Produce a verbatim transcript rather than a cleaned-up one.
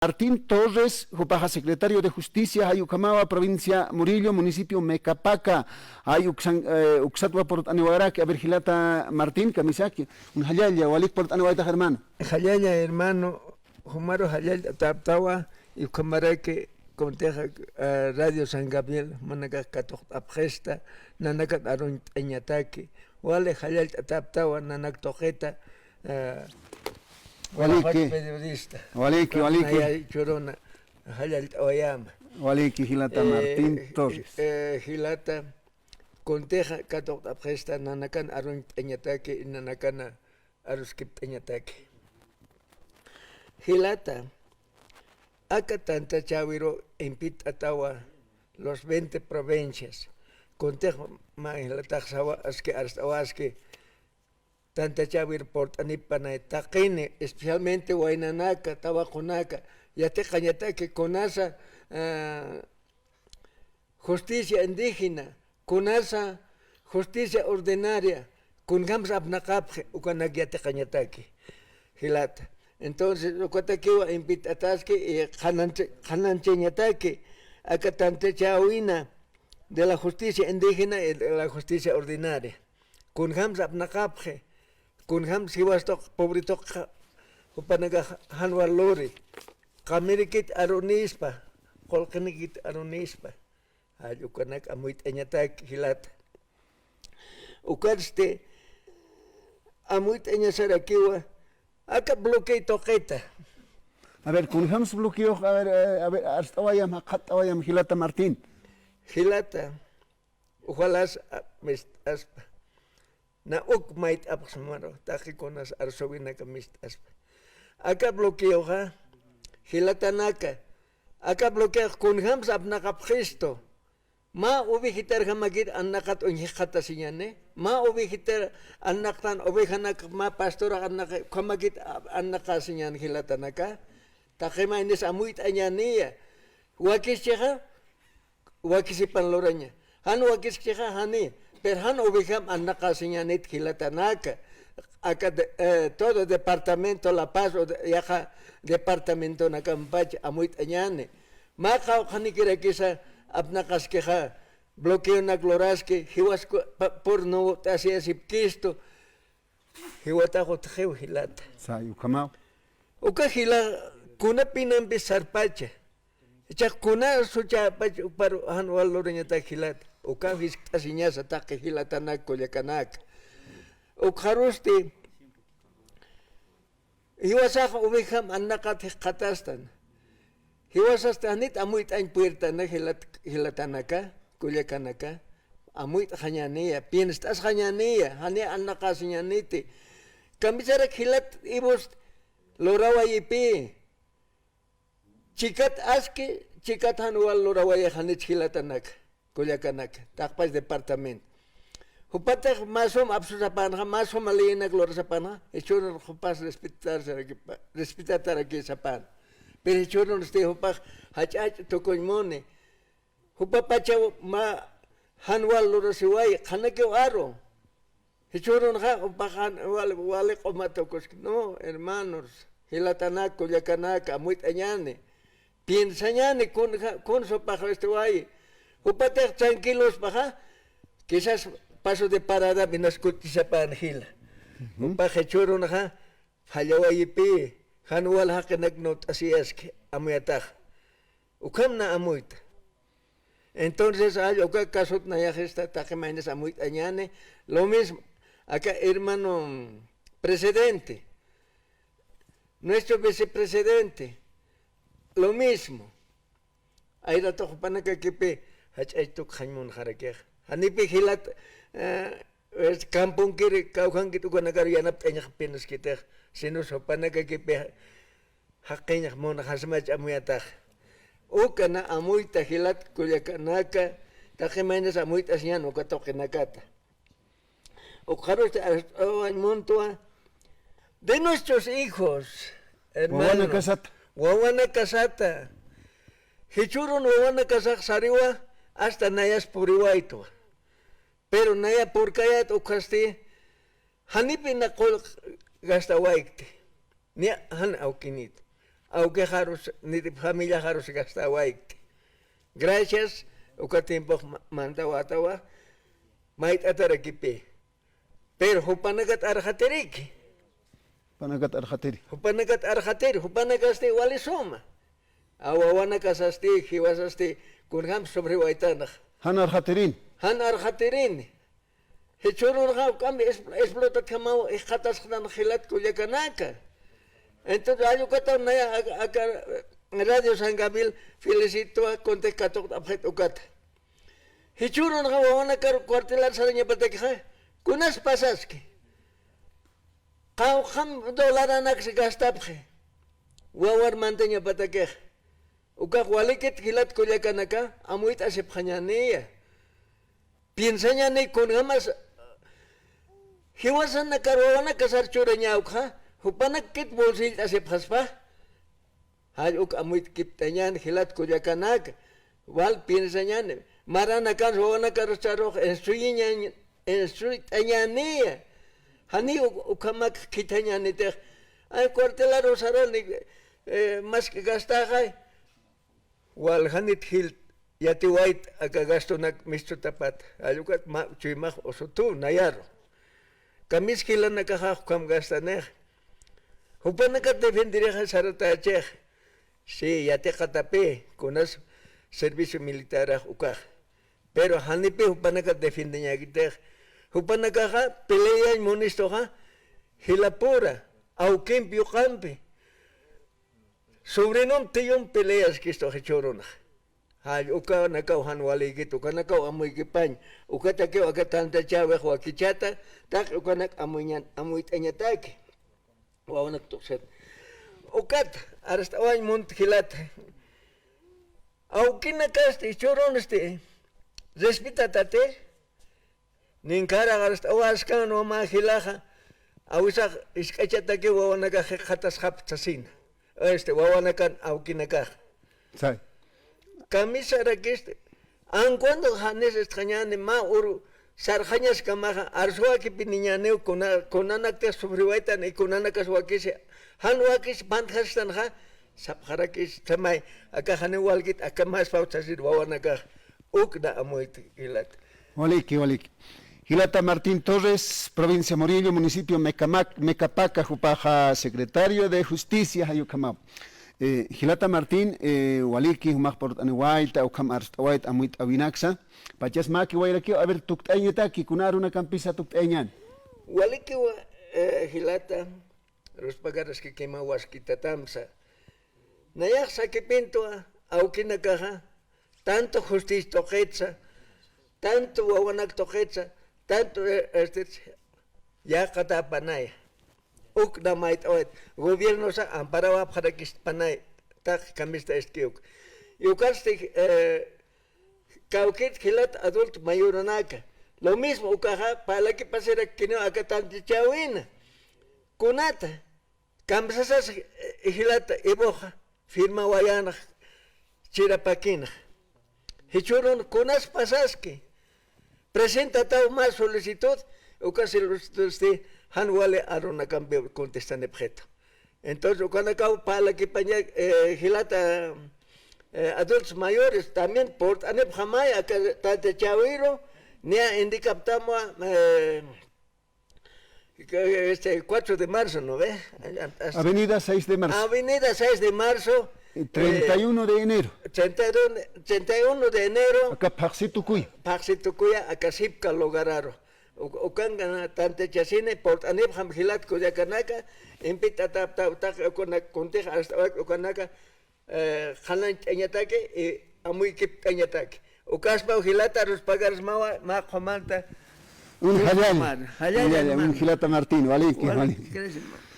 Martín Torres, jupaxa secretario de Justicia, jay ukhamawa, provincia Murillo, municipio Mecapaca, jay uksan, eh, uksatwa purt'aniwayaraki. A ver, jilata Martín, kamisaki, un jallalla, walik purt'aniwaytax, hermano. Jallalla, hermano, jumaru jallallt'aptawa, ukhamaraki kuntixa, eh, Radio San Gabriel, manakax katuqt'apxista, nanakan aruñt'añataki, wali jallallt'aptawa, nanak tuqita, eh, Waliki. Periodista. Waliki, waliki. Naya churuna, jallallt'awayama. Waliki, jilata, eh, Martín Torres. Eh, jilata, kuntixa katuqt'apxista, nanakan aruñt'añataki, nanakana aruskipt'añataki. Jilata, aka tantachäwiru invit'atawa los veinte provincias. Kuntix mä jilatax sawa, aski, arst'awa, aski, tantachäwir purt'anipanay taqini, especialmente waynanaka, tawaqunaka, yatiqañataki kunasa, ah, justicia indígena, kunasa justicia ordinaria, kunjams apnaqapxi, ukanak yatiqañataki, jilata. Entonces, ukatakiwa invit'ataski, y qhananch-, qhananchañataki, aka tantachäwina de la justicia indígena y de la justicia ordinaria. Kunjams apnaqapxi, kunjams jiwasatuq, pobretoq, jupanakax jan wal luri. Qamirikit arunispa, qullqinikit arunispa. Jall ukanak amuyt'añatak jilata. Ukatsti amuyt'añasarakiwa, aka bloqueo tuqita. A ver, kunjams bloqueo, a ver, eh, a ver, arst'awayam, jaqhatt'awayam, jilata Martín. Jilata, ujalas, a, mist'aspa. Na uk mayt'apxsmaru, taqi kunas arsüwinaka mist'aspa. Aka bloqueoxa, jilatanaka, aka bloqueox kunjams apnaqapxistu. Mä ovejitarjamakir annaqat uñjixatasiñäni, mä ovejitar annaqtan ovejanak mä pastorax annaqi, ukhamakit a-, annaqasiñän jilatanaka. Taqi maynis amuyt'añäniya. Wakischixa, wakisipan luraña. Jan wakiskchixa, jani. Pero jan ovejam annaqasiñänit jilatanaka. Aka de, eh, todo departamento La Paz o de, yaqha departamentonakampach amuyt'añäni. Mä qawqhanikirakisa apnaqaskixa, bloqueonak luraski, jiwasku pa-, pur nuwt'asiyasipkistu. Jiwatax utjiw jilata. Say, ukhamaw. Uka jila, kuna pinampi sarpacha. Ichax kuna suchäpach uparu jan wal lurañatak jilata. Uka jiskt'asiñasa taqi jilatanak kullakanaka. Ukxarusti, jiwasax ovejam annaqat jikxatastan. Jiwasasti janit amuyt'añ puertana jilat-, jilatanaka, kullakanaka. Amuyt'xañäniya, pienst'asxañäniya, jani annaqasiñäniti. Kamisarak jilat iwist lurawayipï. Chikat aski, chikat jan wal lurawayix janich jilatanaka, kullakanaka, taqpach departamento. Jupatix mä sum apsusapanxa, mä suma leyinak lurasapanxa, jichhürun jupas respetaraki-, respetatarakisapan. Pero jichhürunsti jupax jach'ach'a tukuñ muni. Jupapachaw mä jan wal lurasiwayi, qhanakiw aru. Jichhürunxa jupax jan wal, wali q'uma tukuski. No, hermanos, jilatanak, kullakanaka, amuyt'añäni. Piensañäni, kun, kun jupax este wayi. Jupatix tranquilospaxa, quizás paso de parada minas kutisapän jila. Jupax jichhürunxa, jallawayipï, jan wal jaqinak nuwt'asiyaski, amuyatax. Ukham na amuyta. Entonces, ay, uka kasut nayaxista taqi maynis amuyt'añäni. Lo mismo, aka hermano presidente, nuestro vicepresidente, lo mismo. Ay ratu jupanakakipi jach'ach tukxañ munxarakix. Janipi jilat, eh, es, camponkiri kawjankit ukanakaru yanapt'añax pienskitix, sino jupanakakipi jaqiñax munxasmach amuyatax. Uka na amuyta jilat kullakanaka, taqi maynis amuyt'asiñän uka tuqinakata. Ukxarusti arst'awañ muntwa, de nuestros hijos, hermano. Wawanakasata. Wawanakasata. Jichhürun wawanakasax sariwa, hasta nayas puriwaytwa. Pero naya purkayät ukhasti, janipi na qullq gastawaykti, niya jan awkinit. awkixarus, ni familiaxarus gastawayki. Gracias, uka tiempox ma-, mandawatawa, mayt'atarakipi. Pero jupanakat arxatiriki. Jupanakat arxatiri. Jupanakat arxatiri, jupanakasti wali suma. A wawanakasasti, jiwasasti, kunjam sufriwaytanax. Jan arxatirin. Jan arxatirin. Jichhürunxa juk'ampi es-, explotatjamaw ixqatasxtan jilat kullakanaka. Entonces, allukatan naya aka, aka Radio San Gabriel felicitwa, kuntix katuqt'apxit ukata. Jichhürunxa wawanakar cuartelar sarañapatakixa, kunas pasaski. Qawqham dolaranaksa gastapxi. Wawar mantañapatakix. Ukax walikit jilat kullakanaka, amuyt'asipxañäniya. Piensañäni kunjamas jiwasanakar wawanakasar churañäwkxa, jupanakkit bolsillt'asipxaspa. Jall uk amuyt'kipt'añän jilat kullakanaka, wal piensañäni, maranakansa wawanakarus charux instruyiñañ-, instruyt'añäniya. Janiw uk-, ukhamak khithañänitix, ay, cuartelar usarani, eh, mask'a gastaxay. Waljanit jil yatiwayt aka gastonak mischutapat, jall ukat mä chuymax usutuw nayaru. Kamis jilanakaxa ukham gastanix. Jupanakat defendirixa saratachix. Sí, yatiqatapi, kunas servicio militarax ukax. Pero janipi jupanakat defendiñäkitix. Jupanakaxa peleañ munistuxa, jilapura, awkimpi, yuqampi. Sobrinom tiyum peleaskistu jichhürunxa. Jall ukanakaw jan waliykit, ukanakaw amuykipañ, ukatakiw aka tantachäwix wakichata, taqi ukanak amuyñan-, amuyt'añataki. Wawanak tuqsit. Ukat, arst'awañ munt jilat. Awkinakasti, jichhürunsti, respetatati, Ninkharax arst'awaskanwa mä jilaxa, awisax jisk'achatakiw wawanakax jikxatasxapxta sasina. Este, wawanakan awkinakax. Say. Kamisarakisti, aun cuando janis istxañäni mä uru sarxañaskamaxa, arswakipiniñäniw kuna-, kunanaktix sufriwaytan y kunanakas wakisi, jan wakisi pantxastanxa, sapxarakis, samay, aka janiw walkit, aka mä espawt sasir wawanakax, ukna amuyt jilat. Waliki, waliki. Jilata Martín Torres, provincia Morillo, municipio Mecamac-, Mecapaca, jupaxa secretario de Justicia, jay ukhamaw. Eh, jilata Martín, eh, waliki, jumax purt'aniwayta, ukham arst'awayta, amuyt'awinaksa. Pachas mäki wayrakiw, a ver, tukt'ayañataki, kuna arunakampisa tukt'ayañäni. Waliki wa, eh, jilata, Ruspagaraskikima waskitatamsa. Nayax sakipintwa awkinakaxa, tanto justicia tuqitsa, tanto wawanak tuqitsa, tanto, eh, este, yäqatäpanaya. Ukna mayt'awayt, gobiernosa amparawapxarakistpanay, taqi kamista istki uk. Y ukasti, eh, kawkit jilat adulto mayoranaka. Lo mismo ukaxa, parlakipasirakkiniw aka tantachäwina. Kunata, kamsasas, eh, jilata Evoxa, firmawayänx, chirapakïnx. Jichhürun kunas pasaski. Presentataw mä solicitud, uka solicitudsti jan wali arunakampiw contestanipxitu. Entonces, ukanakaw parlakipaña, eh, jilata, eh, adultos mayores, también purt'anipxamay, aka tantachäwiru, niya indicaptamwa, eh, este, cuatro de marzo, ¿no ve? Avenida seis de marzo. Avenida seis de marzo, treinta y uno de enero. Treinta y uno, treinta y uno de enero. Aka Phaxsi Tukuy. Phaxsi Tukuya, aka Sipka lugararu. U-, ukanka tantachasini, purt'anipxam jilat kullakanaka, invit'ataptaw taqi ukanak kuntix arst'awak ukanaka, eh, qhanañt'añataki, y amuykipt'añataki. Ukaspaw jilata Ruspagarsmawa, mä qhumanta. Un jallalla. Jallalla, jallalla, un hermano. Jilata Martín, waliki, waliki. Waliki, gracias, hermano.